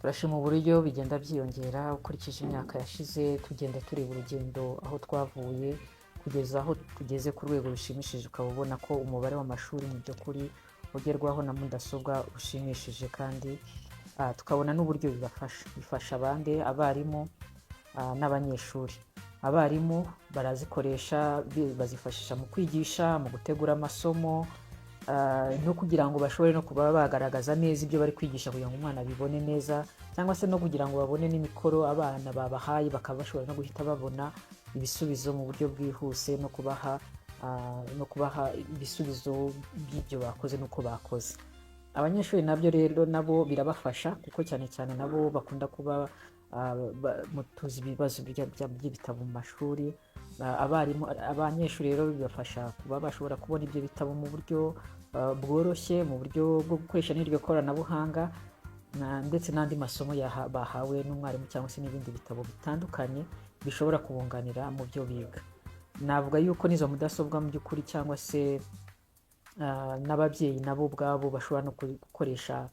Turashima uburyo bigenda byiyongera ukurikije imyaka yashize. Tugenda tureba urugendo aho twavuye kugeza aho tugeze ku rwego rushimishije, ukaba ubona ko umubare w'amashuri mu by'ukuri ugerwaho na mudasobwa ushimishije, kandi tukabona n'uburyo bibafasha, bifasha abandi abarimu n'abanyeshuri. Abarimu barazikoresha, bazifashisha mu kwigisha, mu gutegura amasomo, no kugira ngo bashobore no kuba bagaragaza neza ibyo bari kwigisha, kugira ngo umwana abibone neza, cyangwa se no kugira ngo babone n'imikoro abana babahaye, bakaba bashobora no guhita babona ibisubizo mu buryo bwihuse, no kubaha ibisubizo by'ibyo bakoze n'uko bakoze. Abanyeshuri nabyo rero nabo birabafasha, kuko cyane cyane nabo bakunda kuba tuzi ibibazo by'ibitabo mu mashuri. Abarimu, abanyeshuri rero bibafasha kuba bashobora kubona ibyo bitabo mu buryo bworoshye, mu buryo bwo gukoresha n'iryo koranabuhanga, ndetse n'andi masomo bahawe n'umwarimu, cyangwa se n'ibindi bitabo bitandukanye bishobora kubunganira mu byo biga. Navuga yuko n'izo mudasobwa mu by'ukuri, cyangwa se n'ababyeyi nabo ubwabo bashobora no gukoresha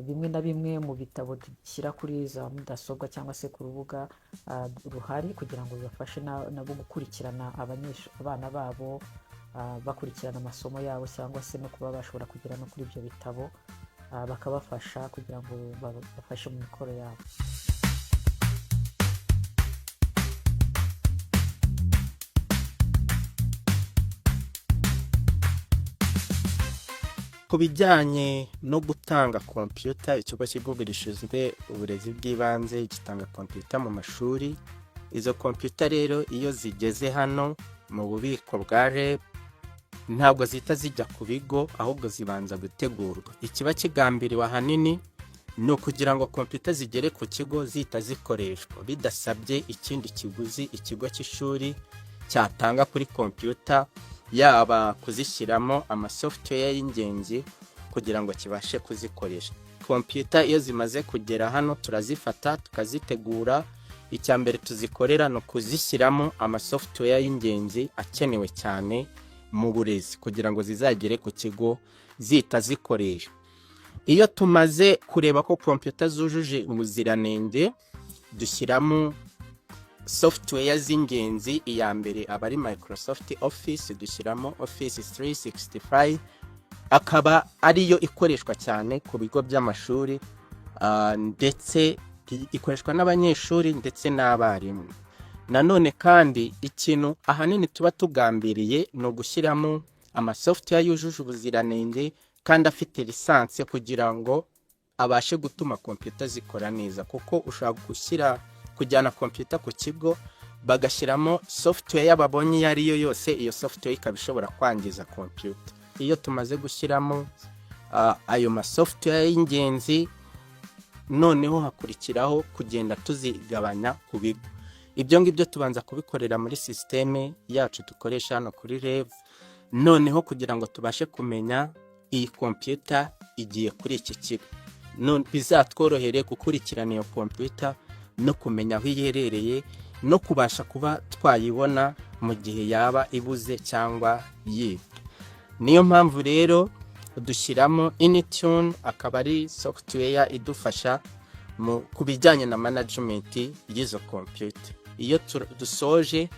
bimwe na bimwe mu bitabo dushyira kuri za mudasobwa cyangwa se ku rubuga ruhari, kugira ngo bibafashe nabo gukurikirana abana babo, bakurikirana amasomo yabo, cyangwa se no kuba bashobora kugera no kuri ibyo bitabo, bakabafasha kugira ngo babafashe mu mikoro yabo. Ku bijyanye no gutanga kompiyuta, Ikigo cy'Igihugu gishinzwe Uburezi bw'Ibanze gitanga kompiyuta mu mashuri. Izo kompiyuta rero iyo zigeze hano mu bubiko bwa REB, ntabwo zihita zijya ku bigo, ahubwo zibanza gutegurwa. Ikiba kigambiriwe ahanini ni ukugira ngo kompiyuta zigere ku kigo zihita zikoreshwa, bidasabye ikindi kiguzi ikigo cy'ishuri cyatanga kuri kompiyuta, yaba kuzishyiramo amasoftware y'ingenzi kugira ngo kibashe kuzikoresha. Kompiyuta iyo zimaze kugera hano, turazifata tukazitegura. Icya mbere tuzikorera ni ukuzishyiramo amasoftware y'ingenzi akenewe cyane mu burezi, kugira ngo zizagere ku kigo zihita zikoreshwa. Iyo tumaze kureba ko kompiyuta zujuje ubuziranenge, dushyiramo software z'ingenzi. Iya mbere aba ari Microsoft Office, dushyiramo Office 365, akaba ariyo ikoreshwa cyane ku bigo by'amashuri, ndetse ikoreshwa n'abanyeshuri ndetse n'abarimu. Nanone kandi ikintu ahanini tuba tugambiriye ni ugushyiramo amasoftware yujuje ubuziranenge kandi afite licence, kugira ngo abashe gutuma kompiyuta zikora neza, kuko ushobora gushyira, kujyana kompiyuta ku kigo, bagashyiramo software babonye iyo ari yo yose, iyo software ikaba ishobora kwangiza kompiyuta. Iyo tumaze gushyiramo ayo masoftware y'ingenzi, noneho hakurikiraho kugenda tuzigabanya ku bigo. Ibyo ngibyo tubanza kubikorera muri sisiteme yacu dukoresha hano kuri REB, noneho kugira ngo tubashe kumenya iyi kompiyuta igiye kuri iki kigo, bizatworohere gukurikirana iyo kompiyuta no kumenya aho iherereye, no kubasha kuba twayibona mu gihe yaba ibuze cyangwa yibwe. Niyo mpamvu rero dushyiramo Intune, akaba ari software idufasha ku bijyanye na management y'izo kompiyuta. Iyo dusoje,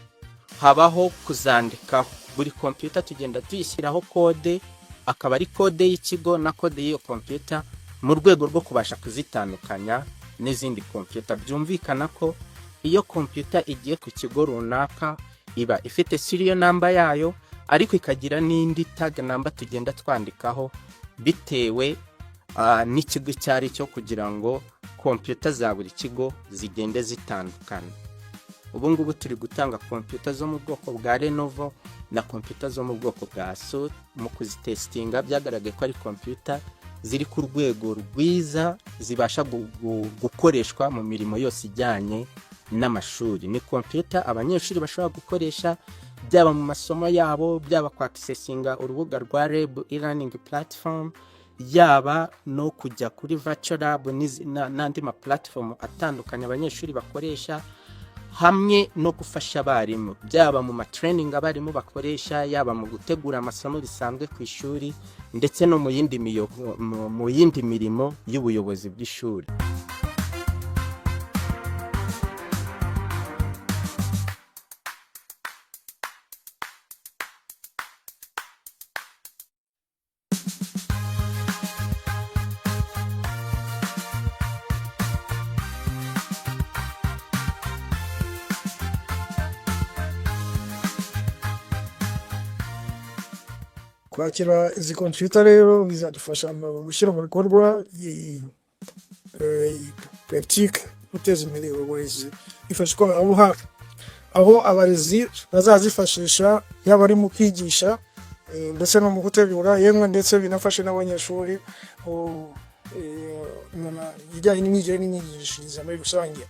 habaho kuzandikaho. Buri kompiyuta tugenda tuyishyiraho kode, akaba ari kode y'ikigo na kode y'iyo kompiyuta, mu rwego rwo kubasha kuzitandukanya n'izindi kompiyuta. Byumvikana ko iyo kompiyuta igiye ku kigo runaka, iba ifite serial number yayo, ariko ikagira n'indi tag number tugenda twandikaho bitewe n'ikigo icyo ari cyo, kugira ngo kompiyuta za buri kigo zigende zitandukana. Ubu ngubu turi gutanga kompiyuta zo mu bwoko bwa Lenovo na kompiyuta zo mu bwoko bwa Asus. Mu kuzitesitinga byagaragaye ko ari kompiyuta ziri ku rwego rwiza, zibasha gukoreshwa mu mirimo yose ijyanye n'amashuri. Ni kompiyuta abanyeshuri bashobora gukoresha, byaba mu masomo yabo, byaba kwakisesinga urubuga rwa REB e-learning platform, yaba no kujya kuri virtual lab n'andi ma platform atandukanye abanyeshuri bakoresha, hamwe no gufasha abarimu, byaba mu matraining abarimu bakoresha, yaba mu gutegura amasomo bisanzwe ku ishuri, ndetse no mu yindi mirimo y'ubuyobozi bw'ishuri. Kwakira izi kompiyuta rero bizadufasha mu gushyira mu bikorwa iyi politiki guteza imbere uburezi hifashishwa ikoranabuhanga, aho abarezi bazazifashisha yaba ari mu kwigisha ndetse no mu gutegura, yemwe ndetse binafashe n'abanyeshuri mu bijyanye n'imyigire n'imyigishirize muri rusange.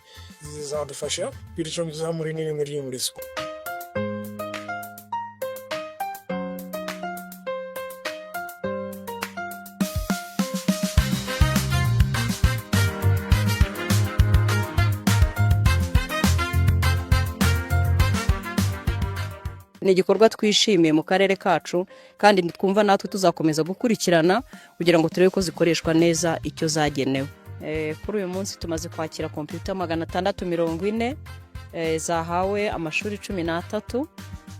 Zizadufasha bityo bizamure n'ireme ry'uburezi. Ni igikorwa twishimiye mu karere kacu, kandi twumva natwe tuzakomeza gukurikirana kugira ngo turebe ko zikoreshwa neza icyo zagenewe. Kuri uyu munsi tumaze kwakira kompiyuta 640 zahawe amashuri 13.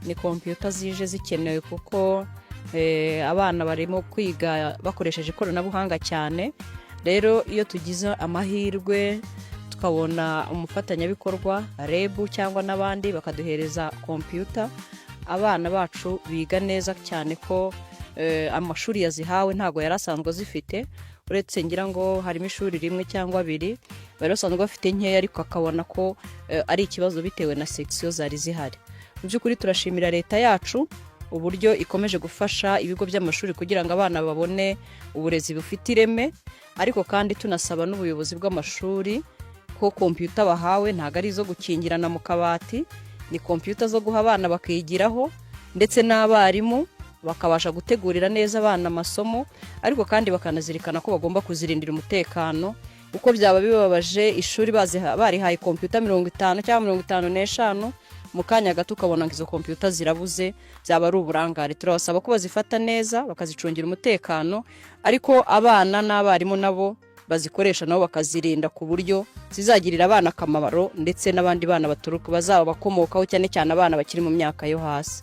Ni kompiyuta zije zikenewe kuko abana barimo kwiga bakoresheje ikoranabuhanga cyane. Rero iyo tugize amahirwe tukabona umufatanyabikorwa REB cyangwa n'abandi bakaduhereza kompiyuta, abana bacu biga neza cyane, ko amashuri yazihawe ntabwo yari asanzwe azifite, uretse ngira ngo harimo ishuri rimwe cyangwa abiri bari basanzwe bafite nkeya, ariko akabona ko ari ikibazo bitewe na section zari zihari. Mu by'ukuri turashimira leta yacu uburyo ikomeje gufasha ibigo by'amashuri kugira ngo abana babone uburezi bufite ireme, ariko kandi tunasaba n'ubuyobozi bw'amashuri ko kompiyuta bahawe ntabwo ari izo gukingirana mu kabati, ni kompiyuta zo guha abana bakigiraho, ndetse n'abarimu bakabasha gutegurira neza abana amasomo, ariko kandi bakanazirikana ko bagomba kuzirindira umutekano, kuko byaba bibabaje ishuri barihaye kompiyuta 50 cyangwa 55, mu kanya gato ukabona ngo izo kompiyuta zirabuze, byaba ari uburangare. Turabasaba ko bazifata neza, bakazicungira umutekano, ariko abana n'abarimu nabo bazikoresha nabo bakazirinda ku buryo zizagirira abana akamaro, ndetse n'abandi bana baturuka bazaba bakomokaho, cyane cyane abana bakiri mu myaka yo hasi.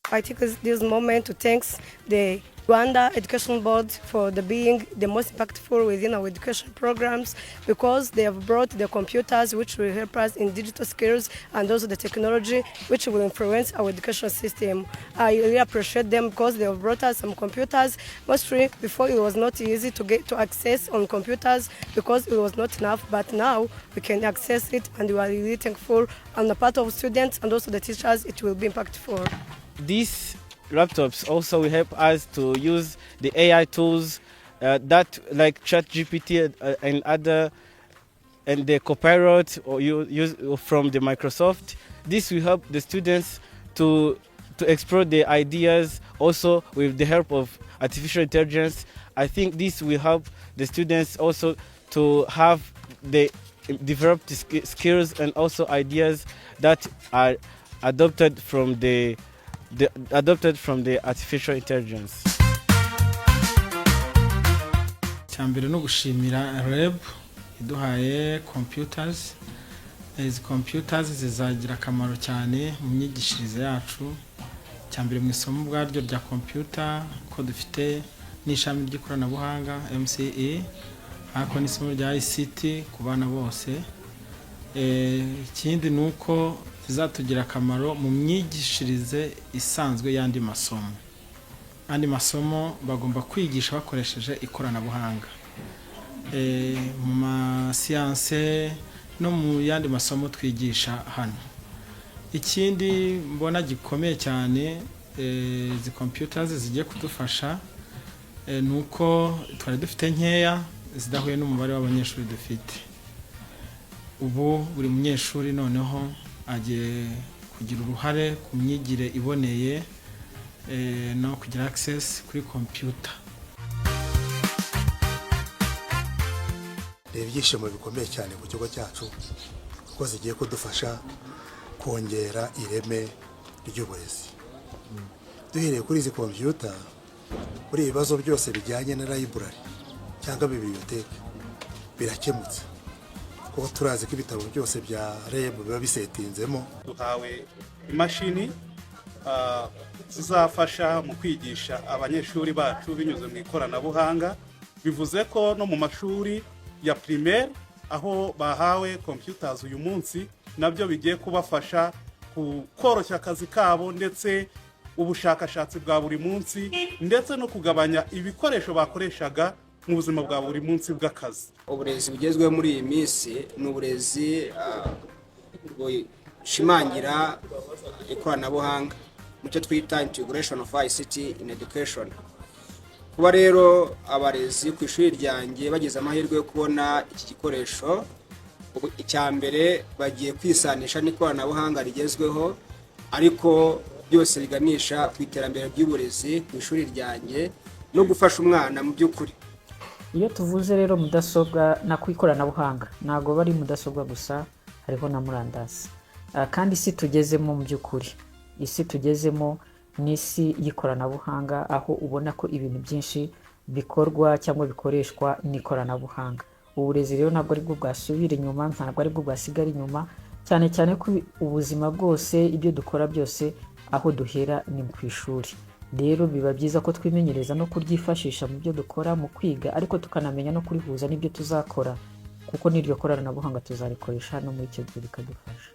I take this moment to thank the Rwanda Education Board for the being the most impactful within our education programs, because they have brought the computers which will help us in digital skills and also the technology which will influence our education system. I really appreciate them because they have brought us some computers. Mostly before it was not easy to get to access on computers because it was not enough, but now we can access it and we are really thankful on the part of students and also the teachers. It will be impactful. These laptops also will help us to use the AI tools that like ChatGPT and other and the Copilot or you use from the Microsoft. This will help the students to explore their ideas also with the help of artificial intelligence. I think this will help the students also to have the developed skills and also ideas that are adopted from the artificial intelligence. Icya mbere ni ugushimira REB iduhaye computers. Izi computers zizagira akamaro cyane mu myigishirize yacu, icya mbere mu isomo ubwaryo rya computer, ko dufite n'ishami ry'ikoranabuhanga MCE, ariko n'isomo rya ICT ku bana bose. Ikindi ni uko zizatugira akamaro mu myigishirize isanzwe y'andi masomo. Andi masomo bagomba kwigisha bakoresheje ikoranabuhanga mu masiyanse no mu yandi masomo twigisha hano. Ikindi mbona gikomeye cyane izi computers zigiye kudufasha ni uko twari dufite nkeya zidahuye n'umubare w'abanyeshuri dufite ubu. Buri munyeshuri noneho agiye kugira uruhare ku myigire iboneye no kugira access kuri computer. Ni ibyishimo bikomeye cyane ku kigo cyacu kuko zigiye kudufasha kongera ireme ry'uburezi. Duhereye kuri izi kompiyuta, kuri ibibazo byose bijyanye na library cyangwa bibliothèque birakemutse, kuko turazi ko ibitabo byose bya REB biba bisetinzemo. Duhawe imashini zizafasha mu kwigisha abanyeshuri bacu binyuze mu ikoranabuhanga. Bivuze ko no mu mashuri ya primaire Aho bahawe computers uyu munsi, nabyo bigiye kubafasha koroshya akazi kabo, ndetse ubushakashatsi bwa buri munsi, ndetse no kugabanya ibikoresho bakoreshaga mu buzima bwa buri munsi bw'akazi. Uburezi bugezweho muri iyi minsi ni uburezi bushimangira ikoranabuhanga mu cyo twita integration of ICT in education. Kuba rero abarezi ku ishuri ryanjye bagize amahirwe yo kubona iki gikoresho, ubu icya mbere bagiye kwisanisha n'ikoranabuhanga rigezweho, ariko byose biganisha ku iterambere ry'uburezi ku ishuri ryanjye no gufasha umwana mu by'ukuri. Iyo tuvuze rero mudasobwa na ku ikoranabuhanga, ntabwo bari mudasobwa gusa, hariho na murandasi. Kandi isi tugezemo, mu by'ukuri isi tugezemo ni isi y'ikoranabuhanga, aho ubona ko ibintu byinshi bikorwa cyangwa bikoreshwa n'ikoranabuhanga. Uburezi rero ntabwo aribwo bwasubira inyuma, ntabwo aribwo bwasigara inyuma, cyane cyane ko ubuzima bwose, ibyo dukora byose, aho duhera ni ku ishuri. Rero biba byiza ko twimenyereza no kuryifashisha mu byo dukora mu kwiga, ariko tukanamenya no kurihuza n'ibyo tuzakora, kuko n'iryo koranabuhanga tuzarikoresha no muri icyo gihe bikadufasha.